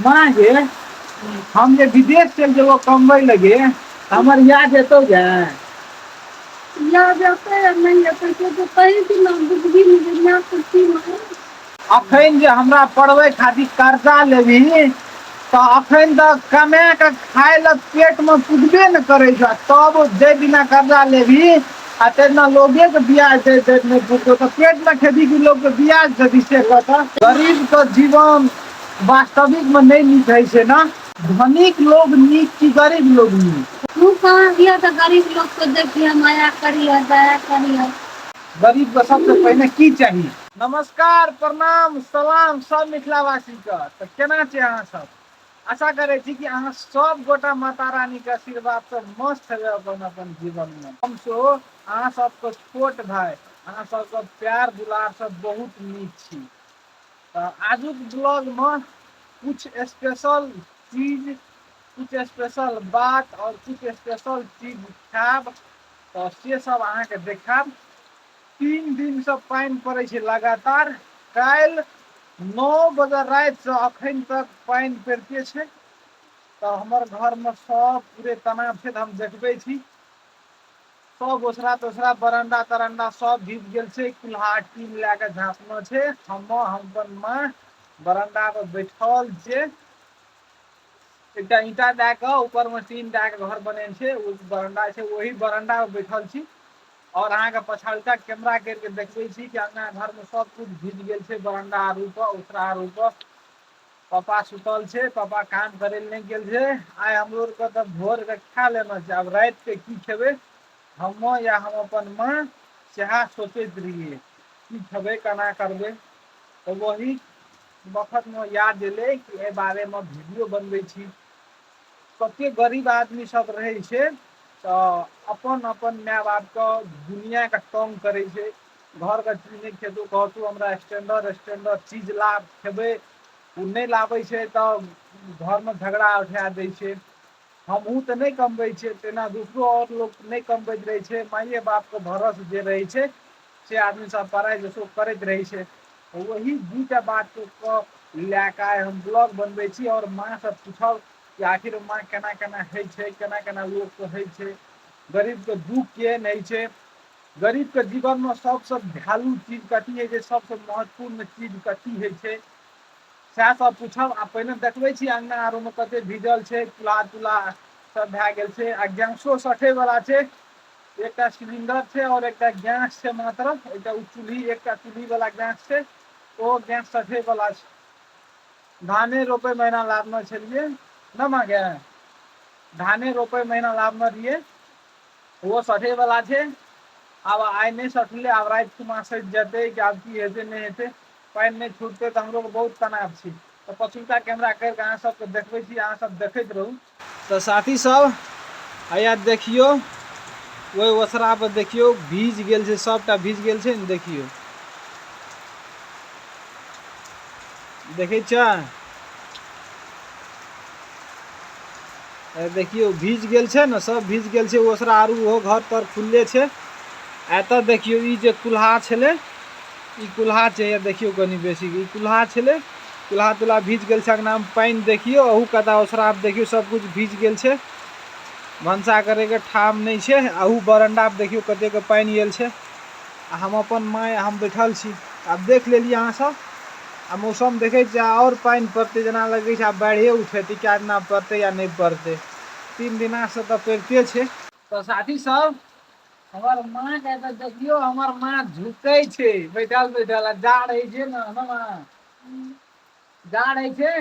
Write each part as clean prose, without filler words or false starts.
माँ गे, हम जे विदेश चलि जेबो कमबै लगे, हमर याद एतौ गे? याद एतै आ नहि एतै से तऽ कही कि ने बुझबी ने जे माय के की माय। अखन जे हमरा पढ़बै खातिर कर्जा लेबही तऽ अखन तऽ कमा कऽ खाय लए पेटमे पुजबे ने करै छौ, तब जाहि दिना कर्जा लेबही आ ताहि दिना लोगेके ब्याज दैत दैत नहि पुजतौ तऽ पेटमे खेबही कि लोकके ब्याज देबही से कहऽ। गरीबके जीवन वास्तविकमे नहि नीक होइ छै ने। धनिक लोग नीक कि गरीब लोग नीक? तू कहाँ दिया तऽ गरीब लोग को देखिए, माया करिए, दया करिए। गरीब के सबसे पहिने की चाही? नमस्कार, प्रणाम, सलाम सब मिथिलावासी के। तऽ केना छै अहाँ सब? आशा करै छी कि अहाँ सब गोटा माता रानी के आशीर्वाद से मस्त हेबै अपन अपन जीवन में। हम सेहो अहाँ सबके छोट भाई, अहाँ सबके प्यार दुलार से बहुत नीक छी। तऽ आजुक ब्लॉग में कुछ स्पेशल चीज, कुछ स्पेशल बात और कुछ स्पेशल चीज खायब, तऽ से सब अहाँके देखायब। 3 दिनसँ पानि पड़ै छै लगातार। काल्हि 9 बजे रातिसँ अखन तक पानि पड़िते छै। तऽ हमर घरमे सब पूरे तनाव छै, तऽ हम देखबै छी। सब ओसरा तोसरा बरंडा तरंडा सब भीज गेल छै। कुल्हा टीन लए कऽ झाँपनो छै। हम अपन माँ बरंडा पर बैठल छियै। एकटा ईंटा दए कऽ ऊपर मे टीन दए कऽ घर बनेने छै, ओ बरंडा छै, ओही बरंडा पर बैठल छी। और अहाँके पछाड़का कैमरा करि के देखबै छी कि अंगना घर में सब कुछ भीज गेल छै, बरंडा आर ऊपर, ओसरा आर ऊपर। पापा सुतल छै, पापा काम करे लए नहि गेल छै। आइ हमरो आरके तऽ भोर के खा लेना छै, आब राति के की खेबै हम या हम अपन माँ, सएह सोचैत रहियै की खेबै केना करबै। तऽ वही बखतमे याद एलै कि एहि बारेमे वीडियो बनबै छी। कते गरीब आदमी सब रहै छै तऽ अपन अपन माय बापके दुनिआँके तंग करै छै। घरके चीज नहि खेतौ, कहतौ हमरा स्टैंडर्ड स्टैंडर्ड चीज लाब खेबै, ओ नहि लाबै छै तऽ घरमे झगड़ा उठा दै छै। हमहूँ तऽ नहि कमबै छियै, तेना दोसरो आओर लोक नहि कमबैत रहै छै। माइए बापके भरोस जे रहै छै से आदमी सब पढ़ाइ जसो करैत रहै छै। वही दूटा बात के लए कऽ आइ हम ब्लॉग बनबै छी और माँ से पूछब कि आखिर माँ केना केना होइ छै, केना केना लोकके होइ छै, गरीबके दुःख केहन होइ छै, गरीबके जीवनमे सबसँ वैल्यू चीज कथी होइ छै, सबसँ महत्वपूर्ण चीज कथी होइ छै, सएह सब पूछब। आ पहिने देखबै छी अङ्गना आरमे कते भीजल छै, चूल्हा तुल्हा सब भए गेल छै आ गैसो सठैवला छै। एकटा सिलिंडर छै और एकटा गैस छै, मात्र एकटा ओ चूल्ही, एकटा चूल्ही वाला गैस छै, ओ गैस सठे वाला छै। धाने रोपे महीना लाबने छलियै न माँ गे, धाने रोपे महीना लाबने रहियै, ओहो सठे वाला छै। आब आइ नहि सठलै, आब राति खुमा सठि जेतै कि आब की हेतै नहि हेतै। पानि नहि छूटतै तऽ हमरो बहुत तनाव छै। तऽ पछुलका कैमरा करि कऽ अहाँ सबके देखबै छी, अहाँ सब देखैत रहू। तऽ साथी सब हैया देखियौ, ओहि ओसरा पर देखियौ भीज गेल छै, सबटा भीज गेल छै ने। देखियौ, देखै छियै, देखियौ भीज गेल छै ने, सब भीज गेल छै ओसरा आरू ओहो घर तर खुलले छै। एतऽ देखियौ ई जे कुल्हा छलै, ई कुल्हा छै, देखियौ कनि बेसी ई कुल्हा छलै, कुल्हा तुल्हा भीज गेल छै। अङ्गनामे पानि देखियौ, अहू कता ओसरा देखियौ सब कुछ भीज गेल छै। भनसा करैके ठाम नहि छै। अहू बरंडा पर देखियौ कतेक पानि आयल छै। आ हम अपन माय हम बैठल छी। आब देख लेलियै अहाँ सब, आ मौसम देखै छियै आओर पानि पड़तै जेना लगै छै, आब बाढ़िए उठेतै, कए दिना पड़तै या नहि पड़तै। 3 दिनासँ तऽ पड़िते छै। तऽ साथी सब हमर माँ के तऽ देखियौ, हमर माँ झुकै छै बैठल बैठल, आ जाड़ होइ छै ने, ने माँ जाड़ होइ छै।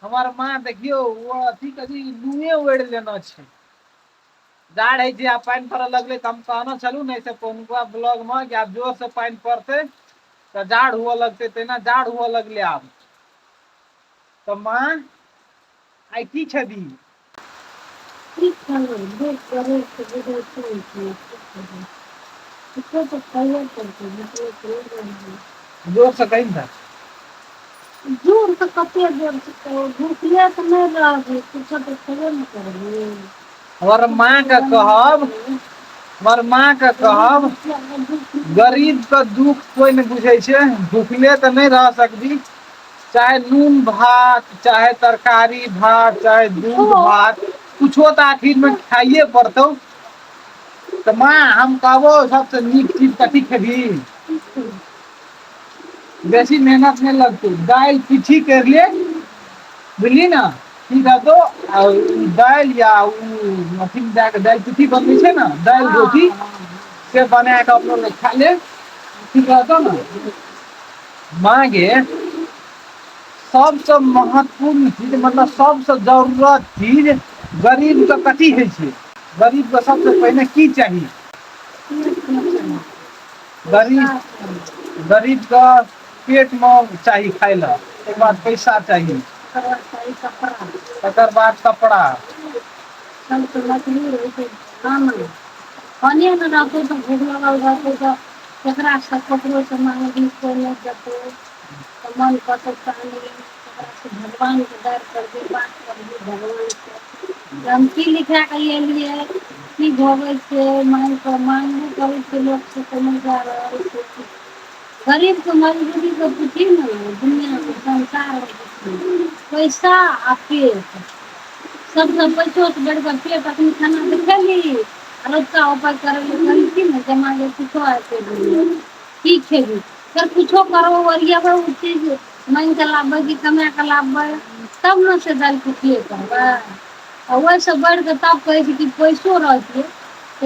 हमर माँ देखियौ ओ अथी कथी नुए ओढ़ि लेने छै, जाड़ होइ छै। आ पानि पड़ऽ लगलै तऽ हम कहने छलहुँ ने एहिसँ पहिलुका ब्लॉगमे कि आब जोरसँ पानि पड़तै तऽ जाड़ हुअ लगतै, तहिना जाड़ हुअ लगलै आब। तऽ माँ आइ की खेबही? की खेबै, देख करै छै बुझै छै की किछो तऽ खाइए पड़तै, भुखले थोड़े रहबै। जोरसँ कही ने। जोर से कते जोर से कहू, भुखले तऽ नहि रहबै, किछो तऽ खेबे ने करबै। हमर माँ के कहब, हमर माँ के कहब, गरीब के दुख कोइ नहि बुझै छै, भुखले तऽ नहि रह सकबी चाहे नून भात चाहे तरकारी भात चाहे दूध भात कुछो तऽ आखिर मे खाइए पड़तौ तऽ माँ हम कहबो सबसँ नीक चीज कथी खेबही बेसी मेहनत नहि लगतौ दालि पीठी करि ले बुझली ने की रहतौ आ ई दालि या ओ अथीमे दए कऽ दालि पिट्ठी बनबै छै ने दालि रोटी से बना कऽ अपनो लए खा ले ठीक रहतौ ने माँ गे सबसँ महत्वपूर्ण चीज मतलब सबसँ जरूरत चीज गरीबके कथी होइ छै गरीबके सबसँ पहिने की चाही गरीब गरीबके पेटमे चाही खाय लए तकर बाद पैसा चाही तकर बाद कपड़ा सबसँ मजबूर होइ छै खाना खाने नहि रहतौ तऽ भूख लगल रहतौ तऽ केकरासँ ककरोसँ मांगबही कोइ नहि देतौ तऽ मन करतौ कानै केकरासँ भगवानके दर करबही बात करबही भगवानसँ जे हम की लिखा कऽ एलियै की भोगै छियै मांगि कऽ मांगबो करै छियै लोकसँ तऽ नहि दए रहल छै गरीबके मजबूरीके पुछही ने दुनिआँमे संसारमे पुछही पैसा आ पेट सबसँ पैसोसँ बढ़ि कऽ पेट अखनी खाना तऽ खेलही आ रतुका उपाय करै लए कहै छी ने जमा जे किछो आबि गेलै की खेबही फेर किछो करबो ओरियेबै ओ चीज मांगि कऽ लाबबै कि कमा कऽ लाबबै तब ने से दालि कुटिए करबै आ ओहिसँ बढ़ि कऽ तब कहै छै कि पैसो रहतियै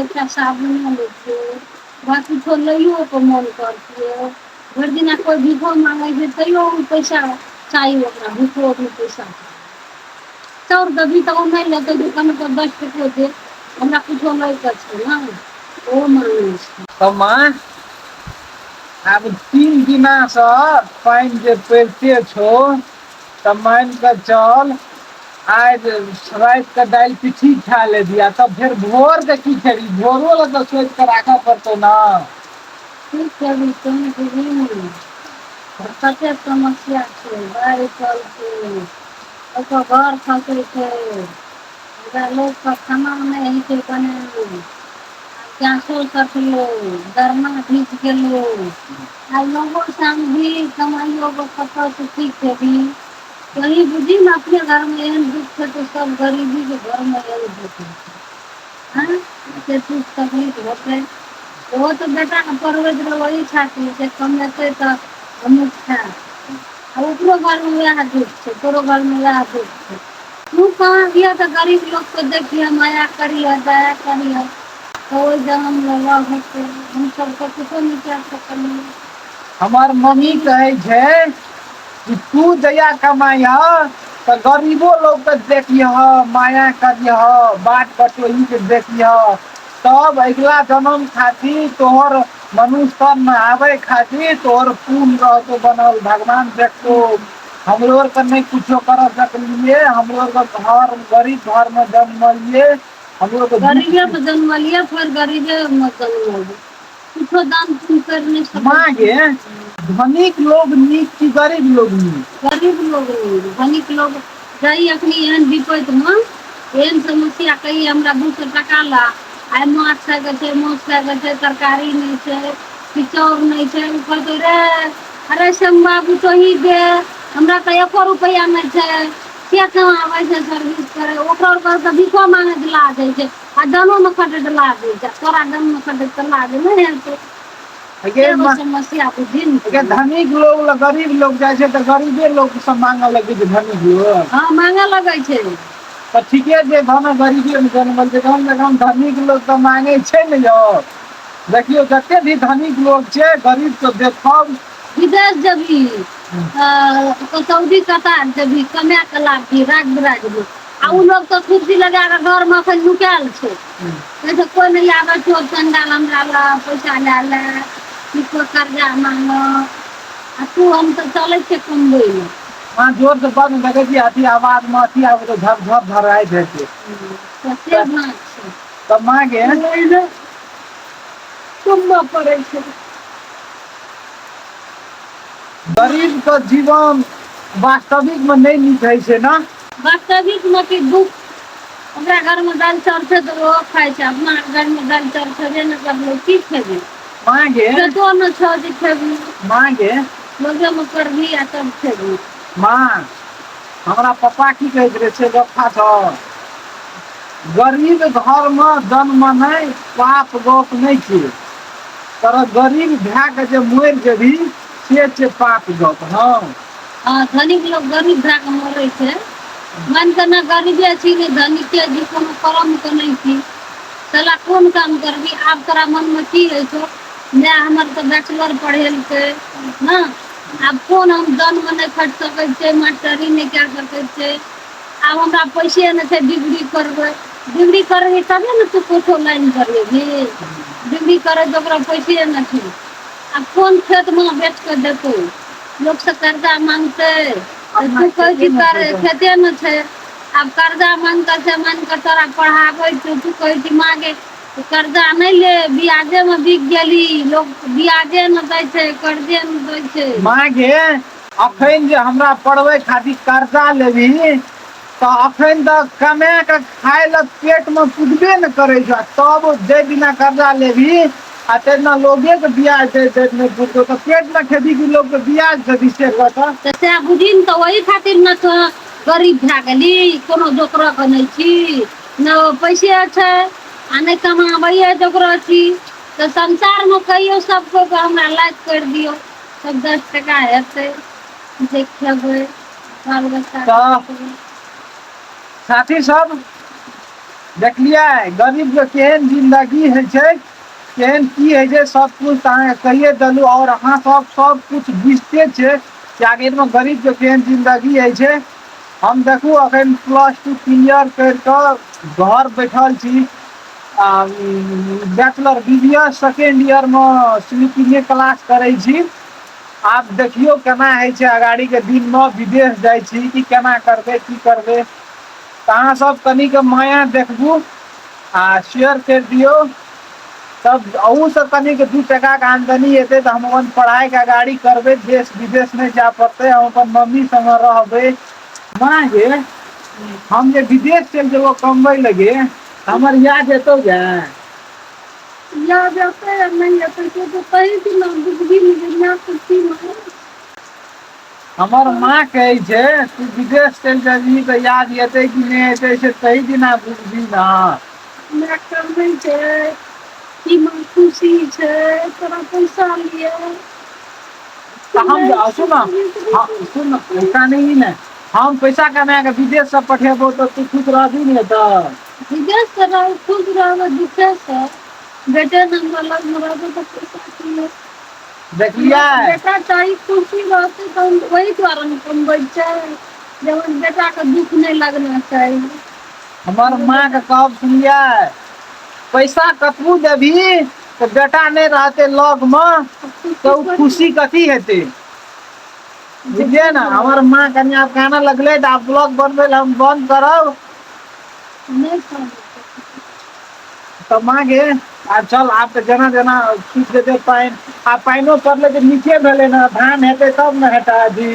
एकटा साबुनो लैतियै वा किछो लैओ के मोन करतियै भरि दिना कोइ भीखो मांगै छै तैयो ओ पैसा चाही ओकरा भीखोमे पैसा चाही चाउर देबही तऽ ओ नहि लेतै दुकान पर 10 टको दे हमरा किछो लैके छै ने ओहो मांगै छै तऽ माँ आब 3 दिनासँ पानि जे पड़िते छौ तऽ मान कऽ चल आइ राति कऽ दालि पिट्ठी खा लेबही आ तब फेर भोरके की खेबही भोरो लए तऽ सोचि कऽ राखऽ पड़तौ ने की खेबही तूही बुझही ने कते समस्या छै बाढ़ि चलतै ओकर घर खसै छै ओकरा लोकके खाना नहि होइ छै बनायल आब गैसो सठलो गरमा घीच गेलो आब लोगो सामभी कमाइयो कतऽ से की खेबही वही बुझही ने अपने घरमे एहन दुःख छै तऽ सब गरीबीके घरमे एहन दुःख होइ छै आँय से दुःख तकलीफ होतै ओहो तऽ बेटाके पढ़बैत रहै ओही खातिर जे कमेतै तऽ हमहूँ खायब आ ओकरो घरमे उएह दुःख छै तोरो घरमे उएह दुःख छै तू कहाँ दिअ तऽ गरीब लोकके देखिहऽ माया करिहऽ दया करिहऽ तऽ ओहि जन्ममे रहतै हमसभ तऽ किछो नहि कए सकलियै हमर मम्मी गरीबी कहै छै कि तू जहिया कमाइह तऽ गरीबो लोकके देखिह माया करिह बाट बटोहीके देखिह तब अगिला जनम खातिर तोहर मनुष्य तनमे आबै खातिर तोहर पुण्य रहतौ बनल भगवान देखतौ हमरो आरके नहि कुछो कर सकलियै हमरो आरके घर गरीब घरमे जन्मलियै हमरो आरके दुःख गरीबेमे जन्मलियै फेर गरीबेमे जन्मलबै किछो दान पुण्य करि नहि सकै माँ छी गे धनिक लोग नीक कि गरीब लोग नीक गरीब लोग नीक धनिक लोग जाहि अखनी एहन विपैतमे एहन समस्या कही हमरा 200 टका ला आइ माछ खायके छै मासु खायके छै तरकारी नहि छै कि चाउर नहि छै ओ कहतै रे अरे श्याम बाबू तोही दे हमरा तऽ एको रुपैआ नहि छै के कमाबै छै सर्विस करे ओकरो आर तऽ भीखो मांगैत लाज होइ छै आ जनोमे खटैत लाज होइ छै तोरा जनमे खटैत तऽ लाज नहि हेतौ गे एगो समस्या बुझही ने गे तू धनिक लोग लग गरीब लोग जाइ छै तऽ गरीबे लोग सब मांगऽ लगै छै धनिक लोग हँ मांगऽ लगै छै तऽ ठीके छै धन गरीबे मे जनमल छै कम से कम धनिक लोग तऽ मांगै छै ने यौ देखियौ जते भी धनिक लोग छै गरीब के देखब विदेश जेबही सऊदी कतार जेबही कमा के लाबही राज बिराजमे आ ओ लोग तऽ कुर्सी लगा कऽ घरमे अखन नुकायल छै कहै छै कोइ नहि आबै चोर चंडाल हमरा लग पैसा लए ले कि कोइ कर्जा मांगऽ आ तू हम तऽ चलै छियै कमबै लए अहाँ जोर से बड देखै छी अथी आवाज मे अथी आबै छै झप झप झराइत हेतै तऽ से बात छै तऽ माँ गे कमबऽ पड़ै छै गरीब के जीवन वास्तविक मे नहि नीक होइ छै ने वास्तविकमे कि दुःख ओकरा घरमे दालि चाउर छै तऽ ओहो खाइ छै अपना घरमे दालि चाउर छेबे नहि करलै की खेबै माँ गे पेटो नहि छौ जे खेबही माँ गे लोगेमे करबही आ तब खेबही माँ हमरा पप्पा की कहैत रहै से गप्पा छौ गरीब घरमे जन्मनाइ पाप गप नहि छै तर गरीब भए कऽ जे मरि जेबही से छै पाप गप। हँ हँ, धनिक लोक गरीब भए कऽ मरै छै। मान कऽ ने गरीबे छी ने धनिके छी, कोनो करमके नहि छी। साला कोन काम करबी? आब तोरा मनमे की होइ छौ? माय हमर तऽ बैचलर पढ़ेलकै ने, आब कोन हम जन्म नहि खटि सकै छियै, मास्टरी नहि कए सकै छियै। आब हमरा पैसे नहि छै, डिग्री करबै। डिग्री करबही तबे ने तू कुछो लाइन करेबही। डिग्री करै ओकरा पैसे नहि छै। आब कोन खेतमे बेच कऽ देतौ? लोकसँ कर्जा मांगतै तऽ अपना तू कहै खेते छी मे कर छै तऽ खेते ने छै। आब कर्जा मांगतै से मानि कऽ तोरा पढ़ाबै छौ, तू कहै छी माँगे कर्जा नहि ले, ब्याजेमे बिक गेली। लोक ब्याजे ने दै छै, कर्जे ने दै छै। माँ गे, अखन जे हमरा पढ़बै खातिर कर्जा लेबही तऽ अखन तऽ कमा कऽ खाय लए पेटमे पुजबे ने करै छौ, आ तब जाहि दिना कर्जा लेबही आ ताहि दिना लोगेके ब्याज दैत दैत नहि पुजतौ तऽ पेटमे खेबही कि लोकके ब्याज देबही से कह। तऽ सएह बुझही ने, तऽ ओहि खातिर ने तो गरीब भए गेली, कोनो जोकरक नहि छी ने, पैसे छै आ नहि कमाबैए जोकरक छी। तऽ संसारमे कहियौ सब कोइके हमरा लाइक करि दियौ, तब 10 टका हेतै जे खेबै बाल बच्चा। तऽ साथी सब देखलियै गरीबके केहन जिन्दगी होइ छै, केहन की होइ छै, सब कुछ तऽ अहाँके कहिए देलहुँ। आओर अहाँ सब सब कुछ बुझिते छियै कि आखिरमे गरीबके केहन जिन्दगी होइ छै। हम देखू अखन +2 क्लियर करि कऽ घर बैठल छी, आ बैचलर बी.बी.एस सेकेंड ईयरमे स्लीपिंगे क्लास करै छी। आब देखियौ केना होइ छै अगाड़ीके दिनमे, विदेश जाइ छी कि केना करबै की करबै। तऽ अहाँसभ कनिके माया देखबू आ शेयर करि दियौ, तब अहूसँ कनिक 2 टाकाके आमदनी एतै तऽ हम अपन पढ़ाइके अगाड़ी करबै, देश विदेश नहि जाय पड़तै, हम अपन मम्मी सङ्गे रहबै। माँ गे, हम जे विदेश चलि जेबौ कमबै लगे, हमर याद एतौ गे? याद एतै आ नहि एतै से तऽ तही दिना बुझबही ने जे माय खुशी मे। हमर माँ कहै छै तू विदेश चलि जेबही तऽ याद एतै कि नहि एतै से तही दिना बुझबही ने। माय करै छै कि माँ खुशी छै तोरा पैसा लिए। तऽ हम सुन, सुन कानही ने, हम पैसा कमा कऽ विदेशसँ पठेबौ तऽ तू खुश रहबही ने तऽ? विदेश से रह खुश रहबै दुखे से, बेटे ने हमरा लगमे रहबै तऽ पैसा की है? हमरा देखलियै। तऽ बेटा चाही, खुशी रहतै तऽ हम ओहि दुआरे ने कमबै छै जे हमर बेटाके दुःख नहि लगना चाही। हमर हमर माँ बेटा के कहब सुनलियै, पैसा कतबो देबही तऽ बेटा नहि रहतै लगमे तऽ खुशी ओ थोड़ी खुशी कथी हेतै? बुझलियै दुखी ने। रहै हमर माँ कनि आब कानऽ लगलै तऽ आब ब्लॉग बनबै लए हम बन्द करब। नहि खाना। तऽ माँ गे, आब चल, आब तऽ जेना जेना छुटि जेतै पानि, आ पानिओ पड़लै तऽ नीके भेलै ने, धान हेतै तब ने हेतै अथी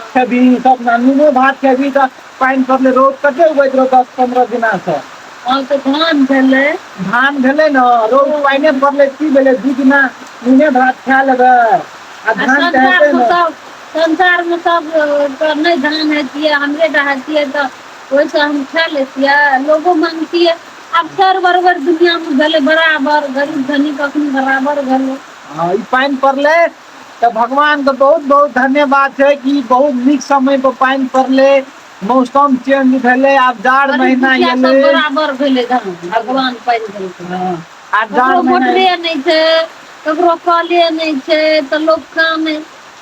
खेबही तब ने, नूनो भात खेबही। तऽ पानि पड़लै, रौद कते उगैत रहौ 10-15 दिनासँ। हँ, तऽ धान भेलै। धान भेलै ने, रौद पानिए पड़लै, की भेलै, 2 दिना नूने भात खा लेबै आ आ धान तऽ हेतै संसारमे ने। सब संसारमे सब नहि धान हेतियै, हमरे टा हेतियै तऽ ओहिसँ हम खा लेतियै, लोगो मांगतियै। आब सर बरबर दुनियामे भेलै बराबर, गरीब धनिक अखनी बराबर भेलै। हँ, ई पानि पड़लै तऽ भगवानके बहुत बहुत धन्यवाद छै कि बहुत नीक समय पर पानि पड़लै, मौसम चेंज भेलै, आब जाड़ गरीब महीना दुखिया एलै। सब बराबर भेलै, धन भगवान पानि देलकै। हँ, आब जाड़ ककरो महीना मोटरे नहि छै, ककरो कले नहि छै, तऽ लोक कानै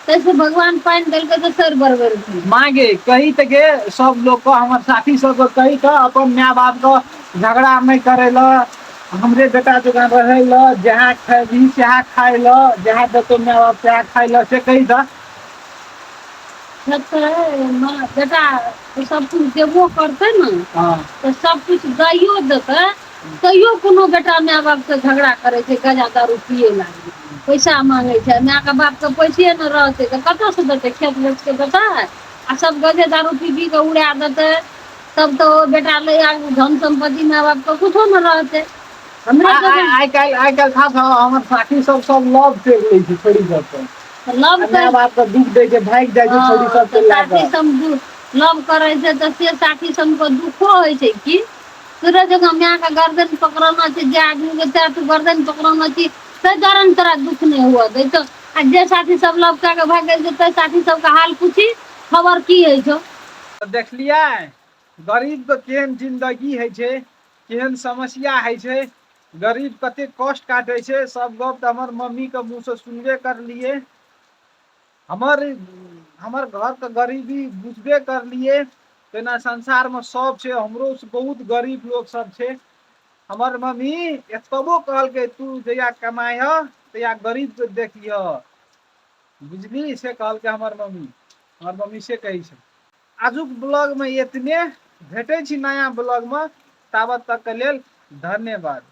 तैसे भगवान पानि देलकै तऽ सर बरबर भेलै। माँ गे, कही तऽ गे सब लोकके, हमर साथी सबके कही तऽ अपन माय बापके झगड़ा नहि करै लए, हमरे बेटा जकाँ रहै लए, जएह खेबही सएह खाय लए, जएह देतौ माय बाप सएह खाय लए, से कही तऽ। खेतै माँ बेटा सबकिछु देबो करतै ने तऽ सबकिछु दैयो देतै तैयो कोनो बेटा माय बापसँ झगड़ा करै छै, गाँजा दारू पियै लागलै, पैसा मांगै छै। मायके बापके पैसे नहि रहतै तऽ कतऽसँ देतै? खेत बेच कऽ देतै आ सब गजे दारू पी पी कऽ उड़ा देतै तब तऽ ओ बेटा ले आगू धन सम्पत्ति माय बापके कुछो नहि रहतै। हमरे जकाँ आइ काल्हि खास हमर साथी सब सब लव करि लै छै छोरी सबके। तऽ लव आ माय बाप के दुख दै छै, भागि जाइ छै छौड़ी सबके लए साथी कऽ। संग लव करै छै तऽ से साथी संग के दुखो होइ छै की? तोरे जकाँ माय के गर्दन पकड़ौने छै जे आदमी के तें तू गर्दन पकड़ौने छी ताहि दुआरे ने तोरा दुख नहि हुअ दै छौ। आ जे साथी सब लव कए कऽ भागि गेल छै ताहि साथी सबके हाल पूछी, खबर की होइ छौ। तऽ देखलियै गरीबके केहन जिन्दगी होइ छै, केहन समस्या होइ छै, गरीब कते कष्ट काटै छै। सब गप तऽ हमर मम्मीके मुँहसँ सुनबे करलियै। हमर हमर घरके गरीबी बुझबे करलियै। तेना संसारमे सब छै, हमरो से बहुत गरीब लोक सब छै। हमर मम्मी एतबो कहलकै, तू जहिया कमाइह तहिया गरीबके देखिह, बुझली, से कहलकै हमर मम्मी। हमर मम्मी से कहै छै। आजुक ब्लॉगमे एतने, भेटै छी नया ब्लॉगमे, ताबत तकके लेल धन्यवाद।